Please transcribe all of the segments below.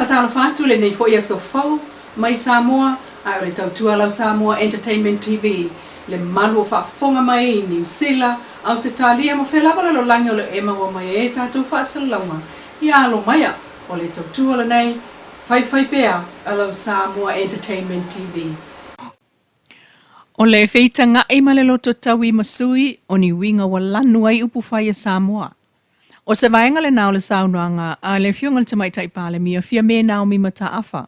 Faatalofa atu lenei foi aso fou mai Samoa ae o le tautua lau Samoa Entertainment TV le malu o faafofoga mai i Niu Sila, Ausetalia ma fea lava lalolagi o lo o e maua mai ai tatou faasalalauga. Ia alo maia o le tautua lenei faifai pea a lau Samoa Entertainment TV. O le feitagaʻi ma le loto taui ma sui o ni uiga ua lanu ai upu fai a Samoa. ʻO se vaega lena o le saunoaga a le Afioga i le Tamaitai Palemia Fiame Naomi Mataafa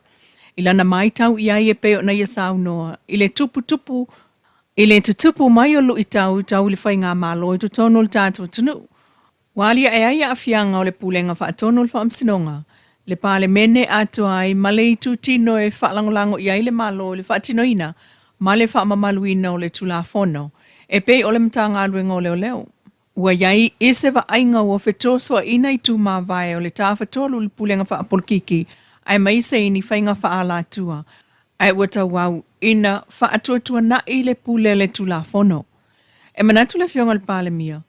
i lana matau i ai e pei ona ia saunoa i le tuputupu i le tutupu mai o luitau tau i le faigamalo i totonu o le tatou atunuu. Ua aliae ai aafiaga o le Pulega Faatonu o le Faamasinoga, le Palemene atoa ai ma le itutino e faalagolago i ai le Malo i le faatinoina ma le faamamaluina o le Tulafono, e pei o le Matagaluega o Leoleo. Ua i ai i se vaaiga ua fetosoaina i tumavae o le Tafatolu i le Pulega Faapolokiki aemaise i ni faiga faaalatua, ae ua tauau ina faatuatuana'i le pule a le Tulafono. E manatu le Afioga i le Palemia,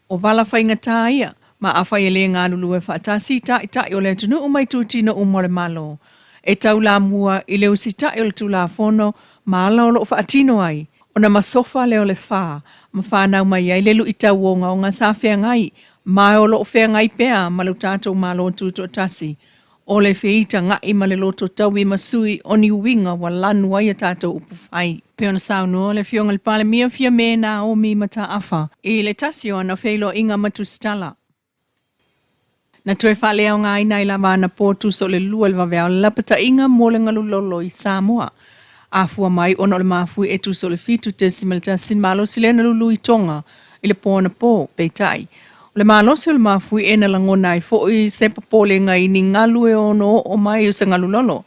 o vala faigata ia, ma afai e le galulue faatasi i taitai o le atunuu ma itutino uma o le Malo, e taulamua i le usitai o le Tulafono ma ala o lo o faatino ai, ona masofa lea o le fa ma fanau mai ai le luitau ogaoga sa feagai ma o lo o feagai pea ma lo tatou Malo Tutoatasi, o le feitagaʻi ma le loto taui ma sui o ni uiga ua lanu ai a tatou upu fai. Pei ona saunoa le Afioga i le Palemia Fiame Naomi Mataafa i le tasi o ana feiloaiga ma Tusitala. Na toe faaleaogaina ai lava anapo tusa o le 2 i le vaveao le lapataiga mo le galu lolo i Samoa. Afua mai ona o le mafuie e tusa o le 7.1 le malosi lea na lulu i Tonga i le po anapo. Peitai, o le malosi o le mafuie na lagona ai foi se popolega i ni galu e ono oo mai o se galu lolo.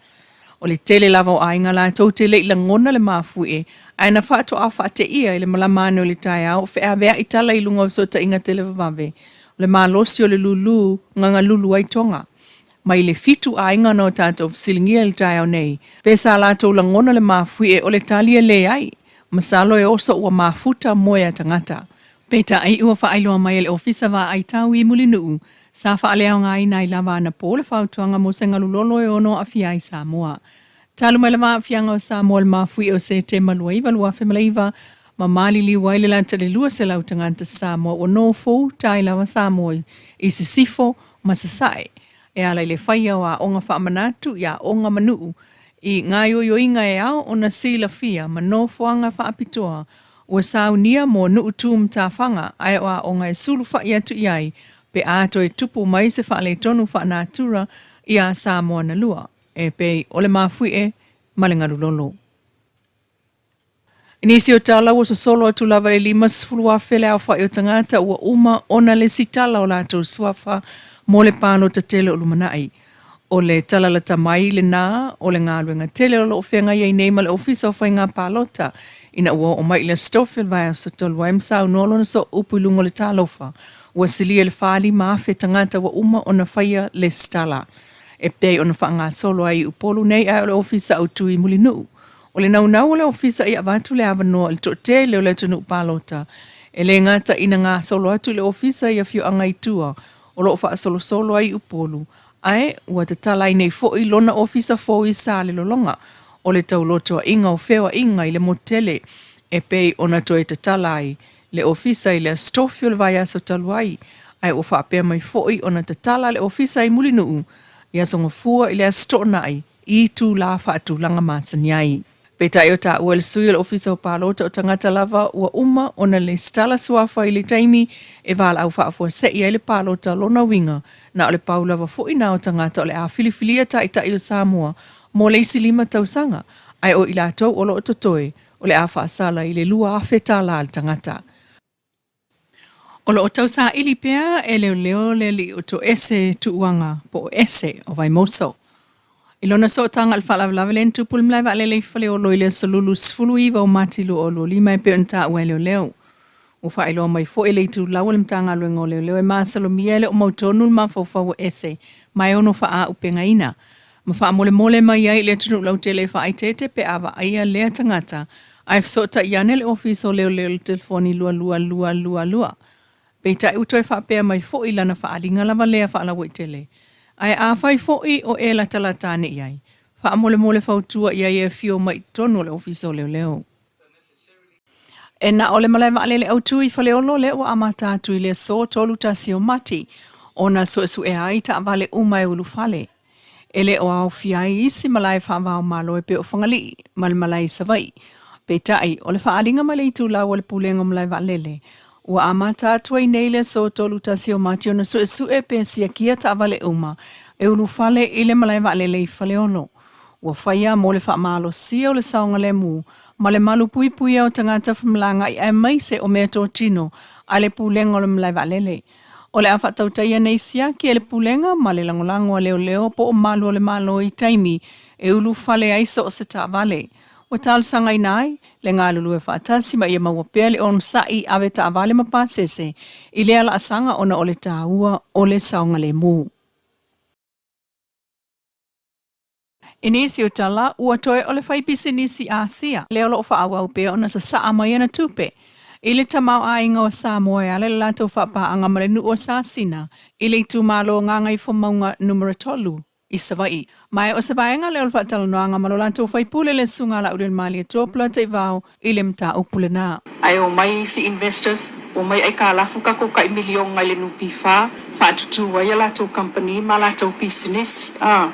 O le tele lava o aiga latou te le i lagona le mafuie, ae na faatoa faateia i le malama ane o le taeao o feaveai tala i luga o fesootaiga televavave o le malosi o le lulu gagalulu ai Tonga. Mai le fitu aiga na o tatou fesiligia i le taeao nei, pe sa latou lagona le mafuie o le tali e leai, masalo e oso ua mafuta moe a tagata. Peitai, ua faailoa mai e le Ofisa Vaai Tau i Mulinuu, sa faaleaogaina ai lava anapo le fautuaga mo se galu lolo e ono aafia ai Samoa. Talu mai lava aafiaga o Samoa i le mafuie o Setema 29, 2009, ma maliliu ai le lata i le 200 tagata Samoa ua nofou tai lava Samoa i sisifo ma sasae e ala i le faia o aoga faamanatu i aoga ma nuu i gaoioiga e ao ona silafia ma nofoaga faapitoa Ua saunia mo nuu tu matafaga ae o aoga e sulufa'i atu i ai pe a toe tupu mai se faaletonu faanatura iā Samoa na lua, e pei o le mafuie ma le galu lolo. I nisi o tala ua sosolo atu lava i le 50,000 le aofa'i o tagata ua uma ona lesitala o latou suafa mo le palota tele o lumana'i. O le tala lata mai lena o le galuega tele o lo o feagai ai nei ma le Ofisa o Faiga Palota ina ua oo mai i le Aso Tofi o le vaiaso talu ai ma saunoa lona sooupu i luga o le talofa ua silia i le 45,000 tagata ua uma ona faia lesitala e pei ona faagasolo ai i Upolu nei ae o le Ofisa Autu i Mulinuu. O le naunau o le Ofisa ia avatu le avanoa i le toatele o le atunuu palota e le gata ina gasolo atu i le Ofisa i afioaga i tua o lo o faasolosolo ai Upolu, ae ua tatala ai nei foi lona ofisa fou i Salelologa o le taulotoaʻiga o feoaʻiga i le motu tele, e pei ona toe tatala ai le ofisa i le Aso Tofi o le vaiaso talu ai, ae ua faapea mai foi ona tatala le ofisa i Mulinuu i Aso Gafua i le Aso Toonai i itulā faatulaga masani ai. Peitai o taua e le sui o le Ofisa o Palota o tagata lava ua uma ona lesitala suafa i le taimi e valaau faafuasei ai le palota lona uiga na o le pau lava foi na o tagata o le a filifilia taitai o Samoa mo le isi lima tausaga ae o i latou o lo o totoe o le a faasala i le $2,000 le tagata. O lo o tausaili pea e leoleo le alii o Toese Tuuaga po o Ese o Vaimoso. I lona sootaga i le faalavelave lea na tupu i le malae vaalele i Faleolo i le aso Lulu 19 o Mati 2025 e pei ona taua e leoleo. Ua faailoa mai foi e le itulau a le Matagaluega o Leoleo e masalomia e le o mautonu le mafaufau o Ese ma e ono faaaupegaina ma faamolemole mai ai i le atunuu lautele e faaeteete pe a vaaia lea tagata ae fesootai ane le Ofisa o Leoleo i le telefoni 22222. Peitai ua toe faapea mai foi lana faaaliga lava lea faalauaitele. Ae afai foi o e latalata ane i ai, faamolemole fautua i ai e afio mai i totonu o le Ofisa o Leoleo. E na o le malae vaalele autu i Faleolo lea ua amata atu i le aso 31 o Mati ona suesuea ai taavale uma e ulufale. E le o aofia ai isi malae faava-o-Malo e pei o Fagalii ma le malae i Savaii. Peitai, o le faaaliga mai le itulau a le Pulega o Malae Vaalele, ua amata atu ai nei le aso 31 o Mati ona suesue pe siakia taavale uma e ulufale i le malae vaalele i Faleolo. Ua faia mo le faamalosia o le saogalemu ma le malupuipuia o tagata femalagaai aemaise o meatotino a le Pulega o le Malae Vaalele. O le a faatautaia nei siaki e le Pulega ma le lagolago a leoleo po o malu o le Malo i taimi e ulufale ai so o se taavale. Ua talosagaina ai le galulue faatasi ma ia maua pea le onosai ave taavale ma pasese i lea laasaga ona o le taua o le saogalemu. I nisi o tala, ua toe o le faipisinisi Asia lea o lo o faaauau pea ona sasaa mai ana tupe i le tamaoaiga o Samoa e ala i le latou faapaaga ma le nuu o Sasina i le itumalo Gagaifomauga Numera 3 i Savaii. Ma o se vaega lea o le faatalanoaga ma lo latou faipule le Susuga Laaulialemalietoa Polataivao i le mataupu lena. Ae omai isi investors, omai aikalafu tatou tai miliona i le NPF, faatutu ai a latou kamupani ma latou pisinisi. A,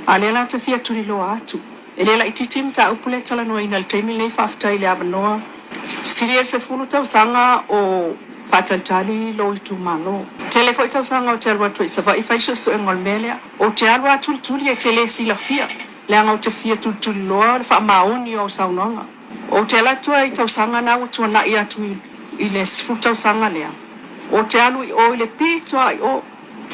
a lea la ou te fia tuliloa atu. E le laitiiti mataupu lea e talanoaina i le taimi lenei, faafetai i le avanoa. Sili ai le 10 tausaga o faatalitali lou itumalo. Tele foi tausaga ou te alu atu ai i Savaii fai suesuega o le mea lea. Ou te alu lava tulituli e te le silafia, leaga ou te fia tulituliloa le faamaoni o au saunoaga. Ou te alu atu ai i tausaga na ua tuanai atu i le 10 tausaga lea. Ou te alu i o i le pito lava i o.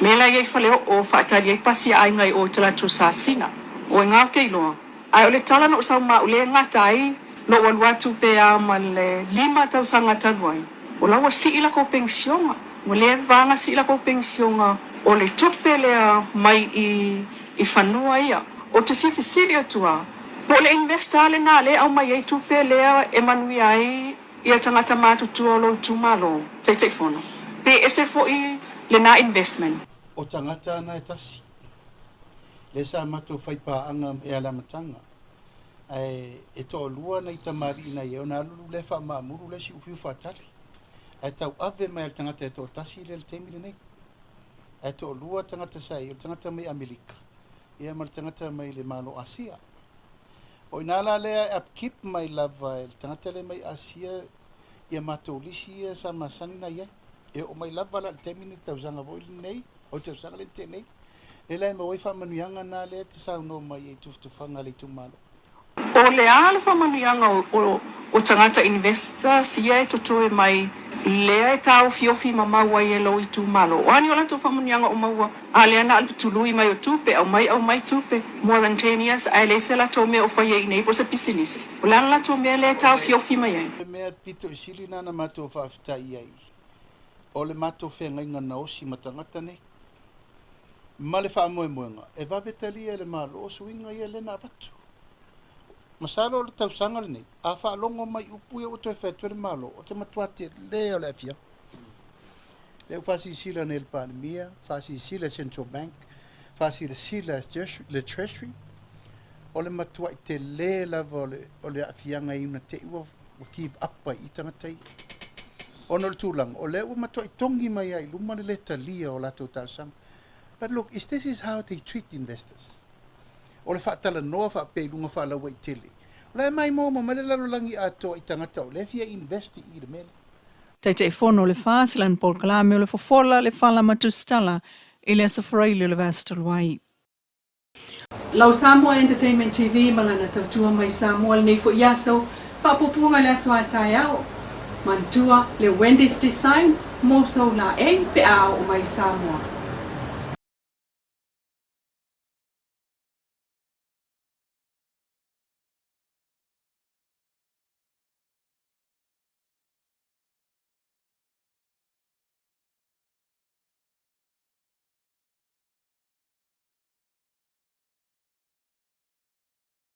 Mea la e i ai faleoo faatali ai pasi a aiga i o i talaatu o Sasina. O i ina ou te iloa. Ae o le tala na ou sau ma au lea e gata ai lou alu atu pe a ma le 5 tausaga talu ai, o la ua sii lakou penisiona. Ua leva ona sii lakou penisiona o le tupe lea mai i fanua ia. Ou te fia fesili atu lava, po o le investor lava lena lea e aumai ai tupe lea e manuia ai ia tagata matutua o lou itumalo, Taitaifono, pe ese foi lena investment? O tagata ana e tasi. Lea sa matou fai paaga e ala amataga. Ae e toalua nai tamalii na i ai ona alu lea faamaamulu lea siufiu faatali. Ae tauave mai e le tagata e toatasi lea i le taimi lenei. Ae toalua tagata sa i ai, o le tagata mai Amerika ia ma le tagata mai le Malo Asia. O i ina la lea e upkeep mai lava e le tagata lea mai Asia ia matou lisi ia sa masani na i ai. E oo mai lava la i le taimi nei, tausaga foi lenei, o le tausaga lea na tea nei, lea la e maua ai faamanuiaga na lea e te saunoa mai ai i tufatufaga a le itumalo. O le a le faamanuiaga o tagata investors ia e totoe mai lea e taofiofi ma mau ai e lou itumalo? O a ni o latou faamanuiaga o maua a lea na o le tului mai o tupe, aumai aumai tupe more than 10 years ae leai se latou mea o fai ai nei po o se pisinisi? O le a le latou mea lea e taofiofi mai ai? O le mea pito i sili na na matou faafetai ai, o le matou feagaiga na osi ma tagata nei. Ma le faamoemoega, e vave talia e le Malo suiga ia lea na avatu. Masalo o le tausaga lenei, a faalogo mai upu ia ua toe fai atu e le Malo, o te matua tele o le aafiaga. Lea ua faasilasila nei e le Palemia, faasilasila e Central Bank, faasilasila e le Treasury, o le matuai tele lava o le aafiaga i una te i ua give up ai i tagata ia. Ona o le tulaga, o lea ua matuai togi mai lava i luma le le talia o latou talosaga. But look, is this is how they treat investors. O le faatalanoa faapea i luga faalauaitele. O la e maimoa mai le lalolagi atoa i tagata o lea e fia invest i le mea lea. Taitaifono o le FAST lana polokalame o le Fofola le Fala ma Tusitala i le Aso Faraile o le vaiaso talu ai. Lau Samoa Entertainment TV ma lana tautua mai Samoa lenei foi aso, faapuapuaga i le aso a taeao. Manatua le Wendy's Design mo sou laei pe a oo mai i Samoa.